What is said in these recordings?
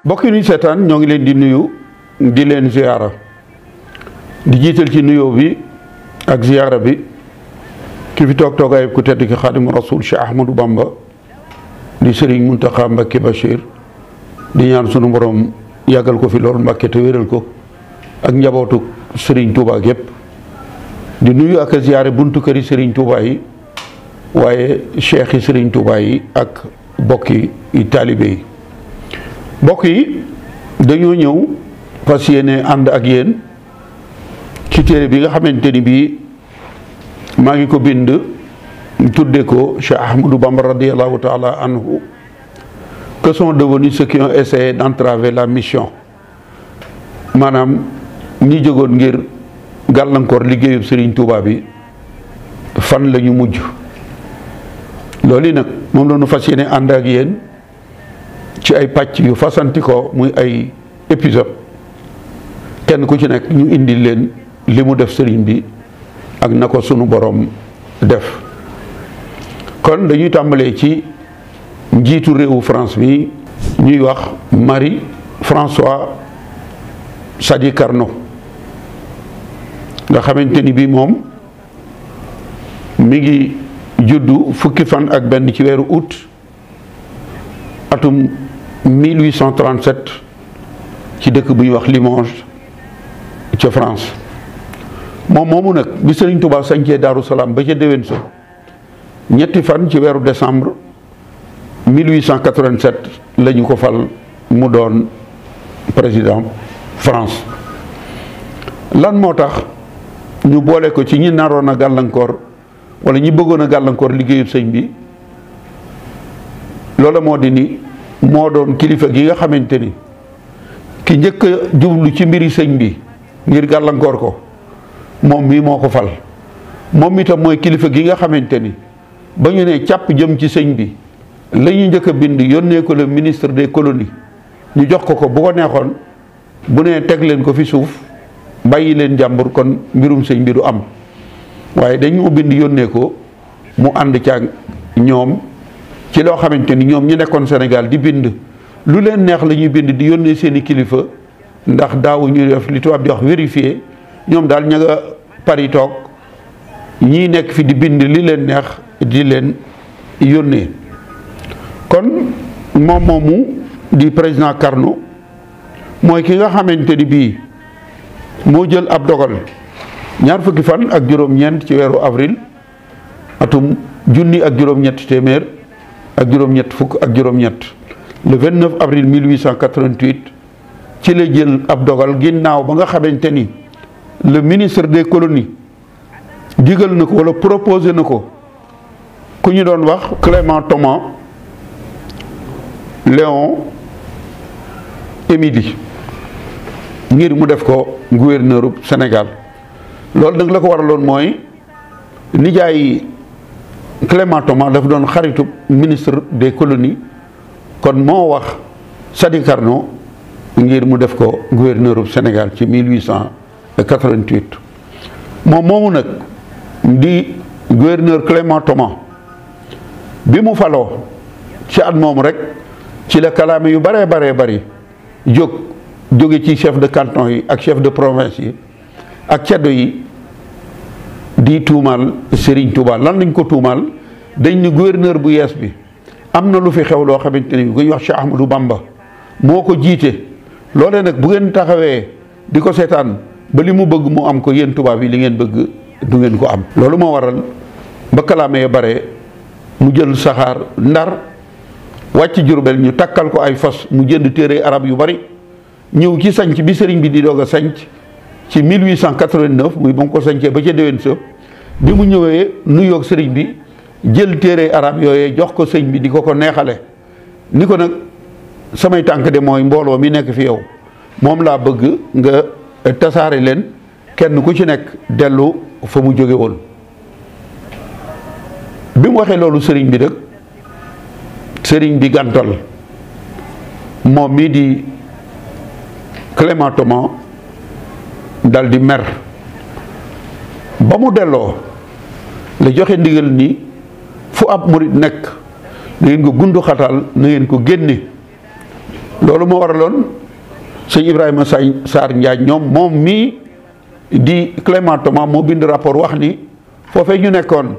mbokk yi ñuy seetaan ñoo ngi leen di nuyu di leen ziyaara di jiital ci nuyoo bi ak ziyaara bi ki fi toog toogaay ku tedd ki Xaadimu Rasuul Cheikh Ahmadou Bamba di Serigne Mountakha Mbacké Bachir di ñaan sunu borom yàggal ko fi loolu Mbacké te wéral ko ak njabootu Serigne Touba gépp di nuyu ak ziyaare buntu këri Serigne Touba yi waaye cheikh yi Serigne Touba yi ak bokki taalibe yi mbokk yi dañoo ñëw fas yéene ànd ak yéen ci téere bi nga xamante ni bii maa ngi ko bind tudde ko Cheikh Ahmadou Bamba radiallahu taala anhu, que sont devenus ceux qui ont essayé d'entraver la mission. maanaam ñi jógoon ngir gàllankoor liggéeyub Serigne Touba bi fan la ñu mujj. loolu nag moom la ñu fas yéene ànd ak yéen ci ay pàcc yu fasanti ko muy ay épisode kenn ku ci nekk ñu indi leen li mu def sëriñ bi ak na ko sunu borom def. kon dañuy tàmbalee ci njiitu réewu France bi ñuy wax Marie-Françoise Sadi Carnot nga xamante ni bii moom mi ngi juddu fukki fan ak benn ci weeru août atum 1837 ci dëkk bu ñuy wax Limoges ca France. moom moomu nag bi Serigne Touba sañcee Daaru Salaam ba ca déwén sa ñetti fan ci weeru décembre 1887 la ñu ko fal mu doon président France. lan moo tax ñu boole ko ci ñi naroon a gàllankoor wala ñi bëggoon a gàllankoor liggéeyub sëñ bi loola moo di ni moo doon kilifa gi nga xamante ni ki njëkk a jublu ci mbiri sëñ bi ngir gàllankoor ko moom mii moo ko fal. moom itam mooy kilifa gi nga xamante ni ba ñu ne càpp jëm ci sëñ bi la ñu njëkk a bind yónnee ko le ministre des colonies ñu jox ko bu ko neexoon bu nee teg leen ko fi suuf bàyyi leen jàmbur kon mbirum sëñ bi du am. waaye dañu bind yónnee ko mu ànd caag ñoom ci loo xamante ni ñoom ñi nekkoon Sénégal di bind lu leen neex la ñuy bind di yónnee seeni kilifa ndax daawu ñu def li tubaab di wax vérifier. ñoom daal ña nga Paris toog ñii nekk fi di bind li leen neex di leen yónnee. kon moom moomu di président Carnot mooy ki nga xamante ni bii moo jël ab dogal ñaar fukki fan ak juróom-ñeent ci weeru avril atum junni ak juróom-ñett téeméer ak juróom-ñett fukk ak juróom-ñett le 29 avril 1888 ci la jël ab dogal ginnaaw ba nga xamante ni le ministre des colonies digal na ko wala proposé na ko ku ñu doon wax Clément Thomas Léon Émilie ngir mu def ko gouverneur u Sénégal. loolu nag la ko waraloon mooy nijaay Clément Thomas dafa doon xaritu ministre des colonies kon moo wax Sadi Carnot ngir mu def ko gouverneur u Sénégal ci 1888. moom moomu nag di gouverneur Clément Thomas bi mu faloo ci at moomu rek ci la kalaame yu baree bari jóge ci chef de canton yi ak chef de province yi ak ceddo yi di tuumaal Serigne Touba. lan lañ ko tuumaal dañ ni gouverneur bu yees bi am na lu fi xew loo xamante ni ku ñuy wax Cheikh Ahmadou Bamba moo ko jiite. loolee nag bu ngeen taxawee di ko seetaan ba li mu bëgg mu am ko yéen tubaab yi li ngeen bëgg du ngeen ko am. loolu moo waral ba kalaamee bare mu jël saxaar Ndar wàcc Jurbel ñu takkal ko ay fas mu jënd téere arab yu bari ñëw ci sanc bi sëriñ bi di doog a sanc ci 1889 muy ba mu ko sancee ba ca déwén sa bi mu ñëwee nuyoog sëriñ bi jël téere arab yooyee jox ko sëñ bi di ko neexale ni ko nag samay tànk de mooy mbooloo mi nekk fi yow moom laa bëgg nga tasaare leen kenn ku ci nekk dellu fa mu jóge woon. bi mu waxee loolu sëriñ bi nag sëriñ bi gàntal moom mii di Clément Thomas dal di mer ba mu delloo la joxe ndigal ni fu ab murit nekk na ngeen ko gundu xatal na ngeen ko génne loolu moo waraloon sëñ Ibrahima Sarr Njaañ ñoom moom mii di Clément Thomas moo bind rapport wax ni foofee ñu nekkoon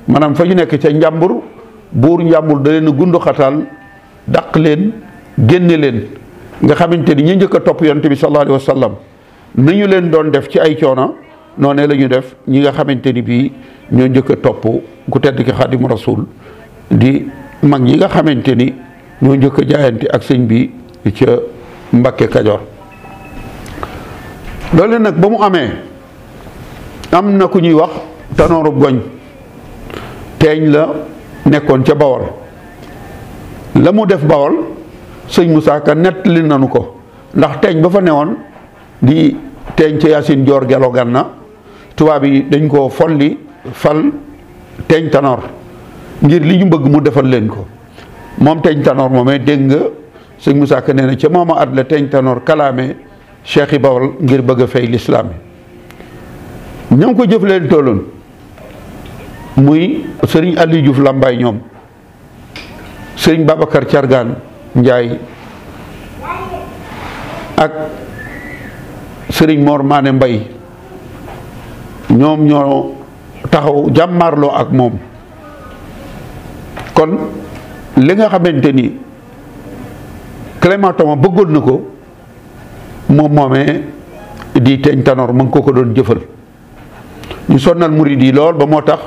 maanaam fa ñu nekk ca njàmbur buur njàmbur da leen a gundu xataal dàq leen génne leen nga xamante ni ñu njëkk a topp yonent bi sallallahu alayhi wa sallam ni ñu leen doon def ci ay coono noonee la ñu def ñi nga xamante ni bii ñoo njëkk a topp ku tedd ki Xaadimu Rasuul di mag ñi nga xamante ni ñoo njëkk a jaayante ak sëñ bi ca Mbakke Kajoor. loolu nag ba mu amee am na ku ñuy wax Tanoorub Goñ teeñ la nekkoon ca Bawol la mu def Bawol sëñ Moussa Ka nettali nanu ko ndax teeñ ba fa newoon di teeñ ca Yaasin Joor Gelo Ganna tubaab yi dañ koo folli fal teeñ Tanoor ngir li ñu bëgg mu defal leen ko moom teeñ Tanoor moomee dégg nga sëñ Moussa Ka nee na ca mooma at la teeñ Tanoor kalaame cheikh yi Bawol ngir bëgg a fay lislaam yi ñoom ko jëf leen tolloon muy sëriñ Aliou Diouf Lambaay ñoom sëriñ Babacar Cargaan Njaay ak sëriñ Mor Maane Mbay ñoom ñoo taxaw jàmmaarloo ak moom kon li nga xamante ni Clément Thomas bëggoon na ko moom moomee di teeñ Tanoor mu ngi ko doon jëfal ñu sonnal murid yi lool ba moo tax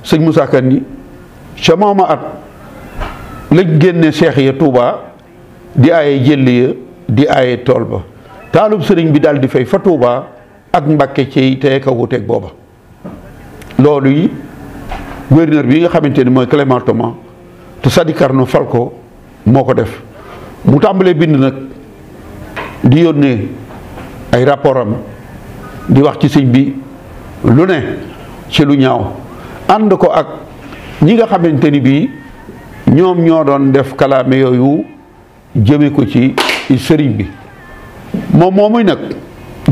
sëñ Moussa Ka ni ca mooma at lañ génne seex ya Touba di aaye jëlli ya di aaye tool ba taalub sëriñ bi daal di fay fa Touba ak Mbàkke ci tey ka wuteeg booba loolu yi gouverneur bi nga xamante ni mooy Clément Thomas te Sadi Carnot fal ko moo ko def mu tàmbalee bind nag di yónnee ay rapport am di wax ci sëñ bi lu ne ci lu ñaaw ànd ko ak ñi nga xamante ni bii ñoom ñoo doon def kalaame yooyu jëme ko ci sëriñ bi moom moomuy nag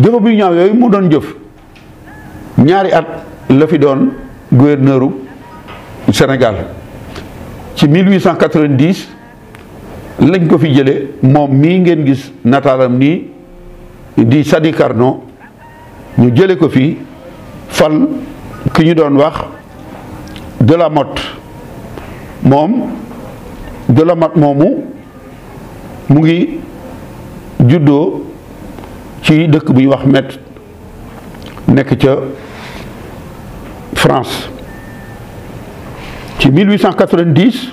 jëfa bu ñaaw yooyu mu doon jëf ñaari at la fi doon gouverneuru Sénégal ci 1890 lañ ko fi jële moom mii ngeen gis nataalam nii di Sadi Carnot ñu jële ko fi fal ki ñu doon wax Delamotte moom Delamotte moomu mu ngi juddoo ci dëkk bu ñuy wax Metz nekk ca France ci 1890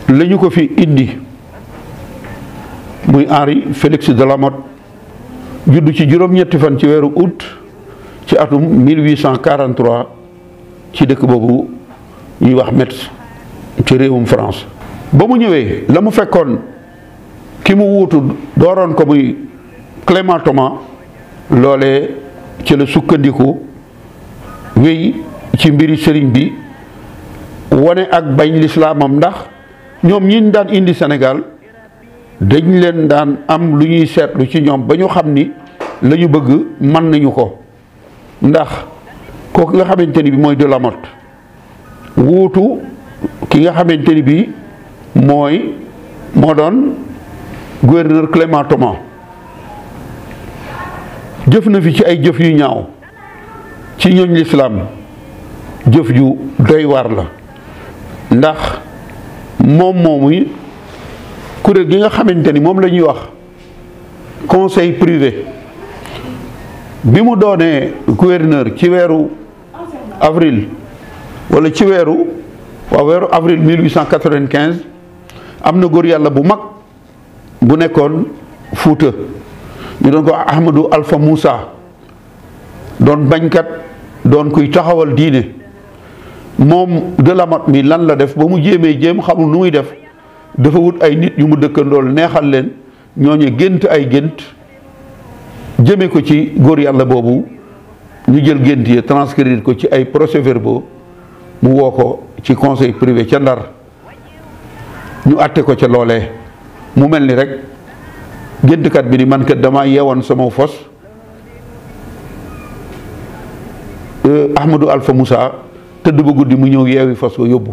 la ñu ko fi indi muy Henri Félix Delamotte juddu ci juróom-ñetti fan ci weeru août ci atum 1843 ci dëkk boobu ñuy wax Metz ci réewum France. ba mu ñëwee la mu fekkoon ki mu wuutu dooroon ko muy Clément Thomas loolee ci la sukkandiku wéy ci mbiri sëriñ bi wane ak bañ lislaamam ndax ñoom ñi daan indi Sénégal dañ leen daan am lu ñuy seetlu ci ñoom ba ñu xam ni la ñu bëgg mën nañu ko ndax kooku nga xamante ni bi mooy Delamotte wuutu ki nga xamante ni bi moo doon gouverneur Clément Thomas jëf na fi ci ay jëf yu ñaaw ci ñooñ lislaam jëf ju doy waar la ndax moom moomuy kuréel gi nga xamante ni moom la ñuy wax conseil privé bi mu doonee gouverneur ci weeru avril wala ci weeru avril 1895 am na góor yàlla bu mag bu nekkoon Fuuta ñu doon ko Ahmadou Alpha Moussa doon bañkat doon kuy taxawal diine moom Delamotte mi lan la def ba mu jéem xamul nu muy def dafa wut ay nit ñu mu dëkkandool neexal leen ñooñu gént ay gént jëme ko ci góor yàlla boobu ñu jël gént yi transcrire ko ci ay procès-verbaux mu woo ko ci conseil privé ca Ndar ñu àtte ko ca loolee mu mel ni rek géntkat bi ni man kat dama yeewoon sama fos Ahmadou Alpha Moussa tëdd ba guddi mu ñëw yeewi fos ko yóbbu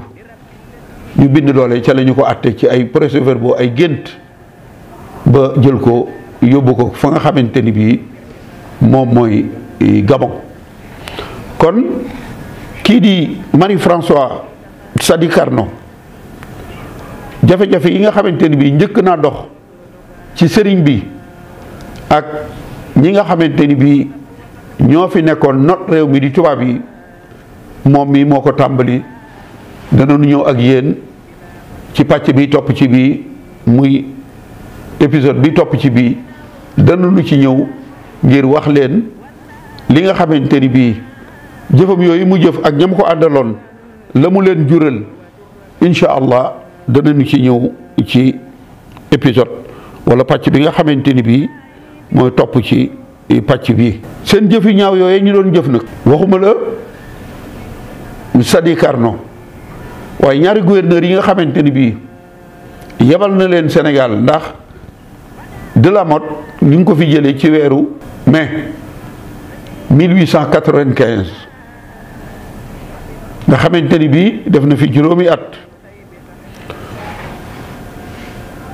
ñu bind loolee ca la ñu ko àtte ci ay procès-verbaux ay gént ba jël ko yóbbu ko fa nga xamante ni bii moom mooy Gabon. kon kii di Marie-Françoise Sadi Carnot jafe-jafe yi nga xamante ni bii njëkk naa dox ci sëriñ bi ak ñi nga xamante ni bii ñoo fi nekkoon not réew mi di tubaab yi moom mi moo ko tàmbali. danañu ñëw ak yéen ci pàcc bi topp ci bii muy épisode bi topp ci bii danañu ci ñëw ngir wax leen li nga xamante ni bii jëfam yooyu mu jëf ak ñam ko àndaloon la mu leen jural incha allah danañu ci ñëw ci épisode wala pàcc bi nga xamante ni bii mooy topp ci pàcc bi. seen jëf yu ñaaw yooyu ñu doon jëf nag waxuma la Sadi Carnot waaye ñaari gouverneur yi nga xamante ni bii yebal na leen Sénégal ndax Delamotte ñu ngi ko fi jëlee ci weeru mai 1895 nga xamante ni bii def na fi juróomi at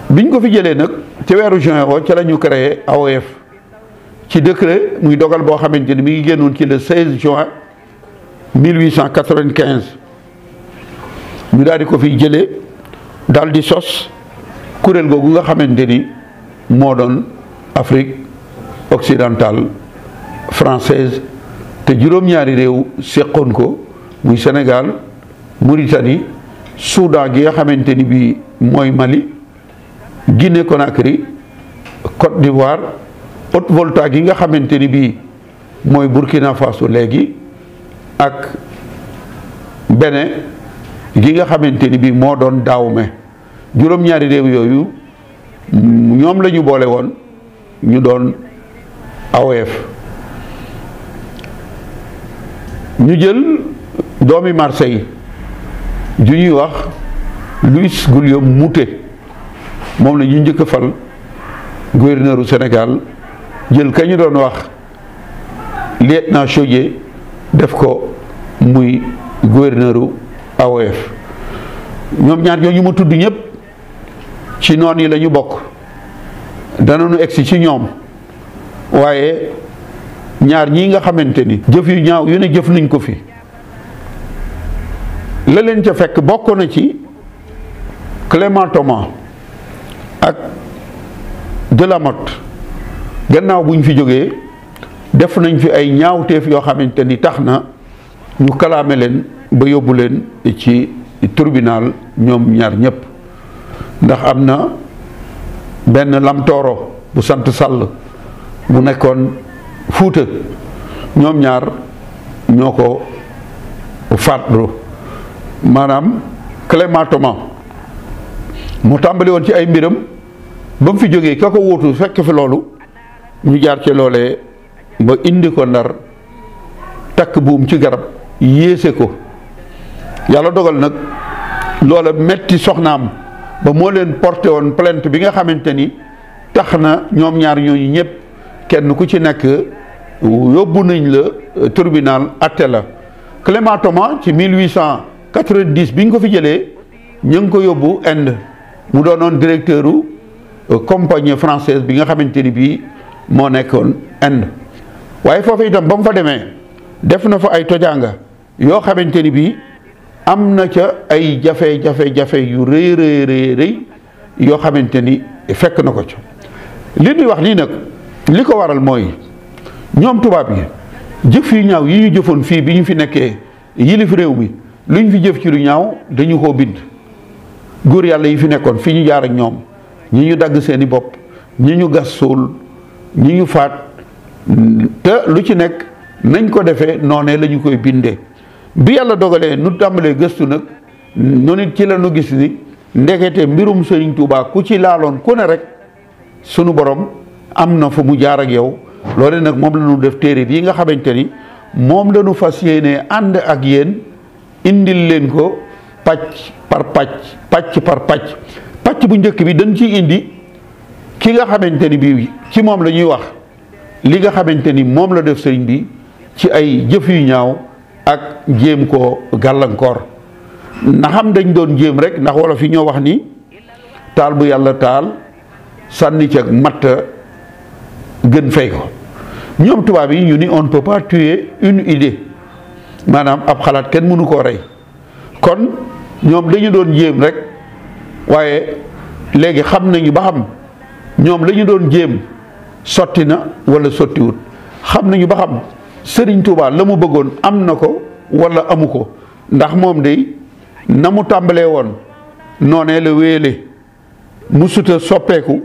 biñ ko fi jëlee nag ci weeru juin woo ca la ñu créé AOF ci décret muy dogal boo xamante ni mi ngi génnoon ci le 16 juin 1895 ñu daal di ko fiy jëlee daal di sos kuréel googu nga xamante ni moo doon Afrique occidentale française te juróom-ñaari réew seqoon ko muy Sénégal Mauritanie Soudan gi nga xamante ni bii mooy Mali Guinée Conakry Côte d'Ivoire Haute-Volta gi nga xamante ni bii mooy Burkina Faso léegi ak Bénin gi nga xamante ni bii moo doon Dahomey juróom-ñaari réew yooyu ñoom la ñu boole woon ñu doon AOF. ñu jël doomi Marseille ju ñuy wax Louis Guillaume Moutet moom la ñu njëkk a fal gouverneur u Sénégal jël ka ñu doon wax lieutenant Chaudié def ko muy gouverneur u AOF. ñoom ñaar ñoo ñu ma tudd ñëpp ci noon yi la ñu bokk danañu egsi ci ñoom waaye ñaar ñii nga xamante ni jëf yu ñaaw yu ne jëf nañ ko fi la leen ca fekk bokk na ci Clément Thomas ak Delamotte gannaaw bu ñu fi jógee def nañ fi ay ñaawteef yoo xamante ni tax na ñu kalaame leen ba yóbbu leen ci tribunal ñoom ñaar ñëpp ndax am na benn lamtooro bu sant Sall bu nekkoon Fuuta ñoom ñaar ñoo ko faatlu maanaam Clément Thomas mu tàmbali woon ci ay mbiram ba mu fi jógee ka ko wóotu fekk fi loolu ñu jaar ci loolee ba indi ko Ndar takk buum ci garab yéese ko yàlla dogal nag loola metti soxnaam ba moo leen porté woon plainte bi nga xamante ni tax na ñoom ñaar ñooñu ñëpp kenn ku ci nekk yóbbu nañ la tribunal atte la. Clément Thomas ci 1890 bi ñu ko fi jëlee ñu ngi ko yóbbu Inde mu doonoon directeur u compagnie française bi nga xamante ni bii moo nekkoon Inde waaye foofu itam ba mu fa demee def na fa ay tojaanga yoo xamante ni bii am na ca ay jafe-jafe yu rëy yoo xamante ni fekk na ko ca li ñuy wax nii nag li ko waral mooy ñoom tubaab yi jëf yu ñaaw yi ñu jëfoon fii bi ñu fi nekkee yilif réew mi lu ñu fi jëf ci lu ñaaw dañu koo bind góor yàlla yi fi nekkoon fii ñu jaar ak ñoom ñi ñu dagg seeni bopp ñi ñu gas suul ñi ñu faat te lu ci nekk nañ ko defee noonee la ñu koy bindee bi yàlla dogalee nu tàmbalee gëstu nag nu nit ci la nu gis ni ndekete mbirum Sëriñ Tuubaa ku ci laaloon ku ne rek sunu borom am na fu mu jaar ak yow loole nag moom la ñu def téere bii nga xamante ni moom la ñu fas yéenee ànd ak yéen indil leen ko pàcc par pàcc bu njëkk bi dañ ci indi ki nga xamante ni bii ci moom la ñuy wax li nga xamante ni moom la def sëriñ bi ci ay jëf yu ñaaw ak jéem koo gàllankoor na xam dañ doon jéem rek ndax wolof yi ñoo wax ni taal bu yàlla taal sànni ca matt gën fay ko. ñoom tubaab yi ñu ni on ne peut pas tuer une idée maanaam ab xalaat kenn mënu koo rey kon ñoom dañu doon jéem rek waaye léegi xam nañu ba xam ñoom la ñu doon jéem sotti na wala sottiwut xam nañu ba xam Sëriñ Tuubaa la mu bëggoon am na ko wala amu ko ndax moom de na mu tàmbalee woon noonee la wéyale musuta soppeeku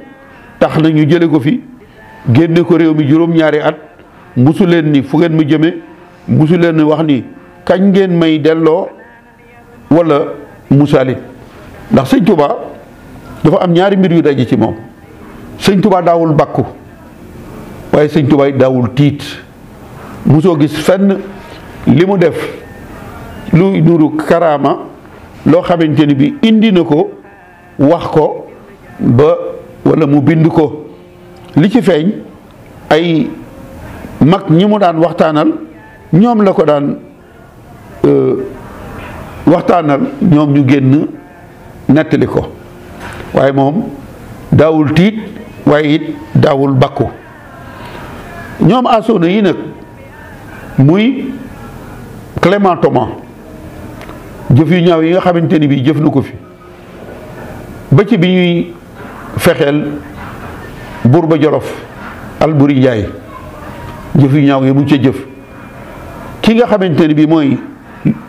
tax na ñu jële ko fi génne ko réew mi juróom-ñaari at musu leen ni fu ngeen mu jëme musu leen ni wax ni kañ ngeen may delloo wala musaalit ndax sëñ Tuubaa dafa am ñaari mbir yu daje ci moom sëñ Tuubaa daawul bakku waaye sëñ Tuubaa daawul tiit musoo gis fenn li mu def lu nuru karaama loo xamante ni bi indi na ko wax ko ba wala mu bind ko li ci feeñ ay mag ñi mu daan waxtaanal ñoom la ko daan waxtaanal ñoom ñu génn nettali ko waaye moom daawul tiit waaye it daawul bakku ñoom asoona yi nag muy Clément Thomas jëf yu ñaaw yi nga xamante ni bii jëf na ko fi ba ci bi ñuy fexeel buur ba Jolof Alburi Njaay jëf yu ñaaw yi mu ca jëf ki nga xamante ni bii mooy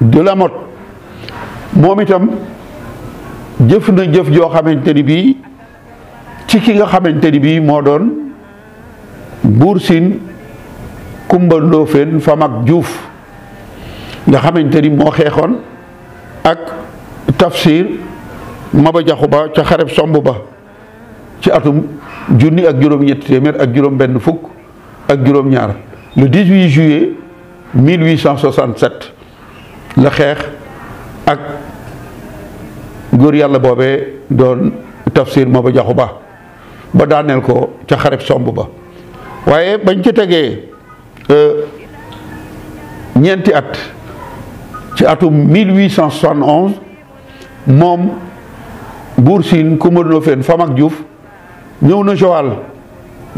de la Motte moom itam jëf na jëf joo xamante ni bii ci ki nga xamante ni bii moo doon Buur Siin Kumba Ndoofeen Famak Juuf nga xamante ni moo xeexoon ak Tafsir Maba Jaxu Ba ca xareb somb ba ci atum junni ak juróom-ñetti téeméer ak juróom-benn fukk ak juróom-ñaar le 18 juillet 1867 la xeex ak góor yàlla boobee doon Tafsir Maba Jaxu Ba ba daaneel ko ca xareb somb ba waaye bañ ca tegee ñeenti at ci atum 1871 moom Buur Siin Kumba Ndoofeen Famak Juuf ñëw na Joal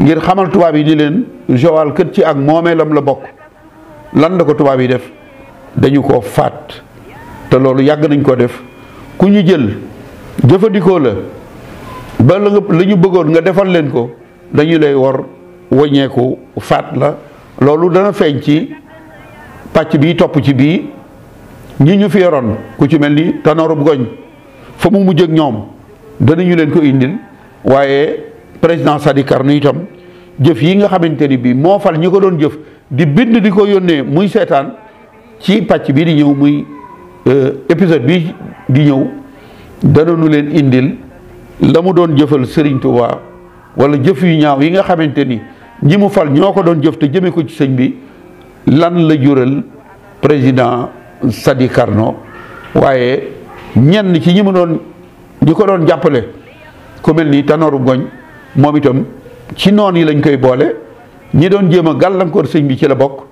ngir xamal tubaab yi ni leen Joal kët ci ak moomeelam la bokk lan la ko tubaab yi def dañu ko faat te loolu yàgg nañ ko def ku ñu jël jëfandikoo la ba la ñu bëggoon nga defal leen ko dañu lay wor waññeeku faat la loolu dana feeñ ci pàcc bii topp ci bii ñi ñu fi yoroon ku ci mel ni Tanor Goñ fa mu mujj ak ñoom danañu leen ko indil waaye président Sadi Carnot itam jëf yi nga xamante ni bii moo fal ñi ko doon jëf di bind di ko yónnee muy seetaan ci pàcc bii di ñëw muy épisode bi di ñëw danañu leen indil la mu doon jëfal Serigne Touba wala jëf yu ñaaw yi nga xamante ni ñi mu fal ñoo ko doon jëf te jëme ko ci sëñ bi lan la jural président Sadi Carnot waaye ñenn ci ñi mu doon ñi ko doon jàppale ku mel ni Tanor Goñ moom itam ci noon yi lañ koy boole ñi doon jéem a gàllankoor sëñ bi ci la bokk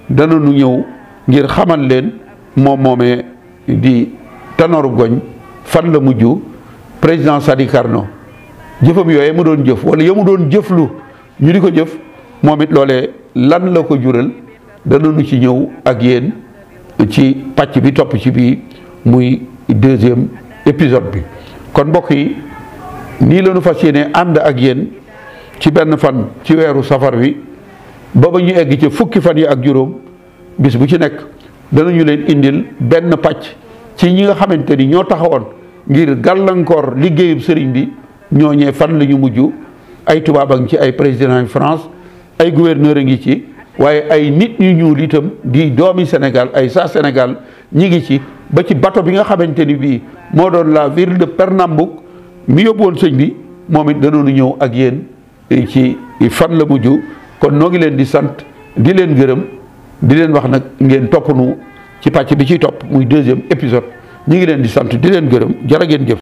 danañu ñëw ngir xamal leen moom moomee di Tanor Goñ fan la mujj président Sadi Carnot jëfam yooye mu doon jëf wala ya mu doon jëflu ñu di ko jëf moom it loolee lan la ko jural danañu ci ñëw ak yéen ci pàcc bi topp ci bii muy deuxième épisode bi kon mbokk yi nii la ñu fas yéene ànd ak yéen ci benn fan ci weeru safar wi ba ñu egg ci fukki fan yi ak juróom bis bu ci nekk danañu leen indil benn pàcc ci ñi nga xamante ni ñoo taxawoon ngir gàllankoor liggéeyub sëriñ bi ñooñee fan la ñu mujj ay tubaab a ngi ci ay président France ay gouverneur a ngi ci waaye ay nit ñu ñuul itam di doomi Sénégal ay saa Sénégal ñi ngi ci ba ci bato bi nga xamante ni bii moo doon la ville de Pernambouc mi yóbbuwoon sëñ bi moom it danoonu ñëw ak yéen ci fan la mujj kon noo ngi leen di sant di leen gërëm di leen wax nag ngeen topp nu ci pàcc bi ciy topp muy deuxième épisode ñi ngi leen di sant di leen gërëm jërë ngeen jëf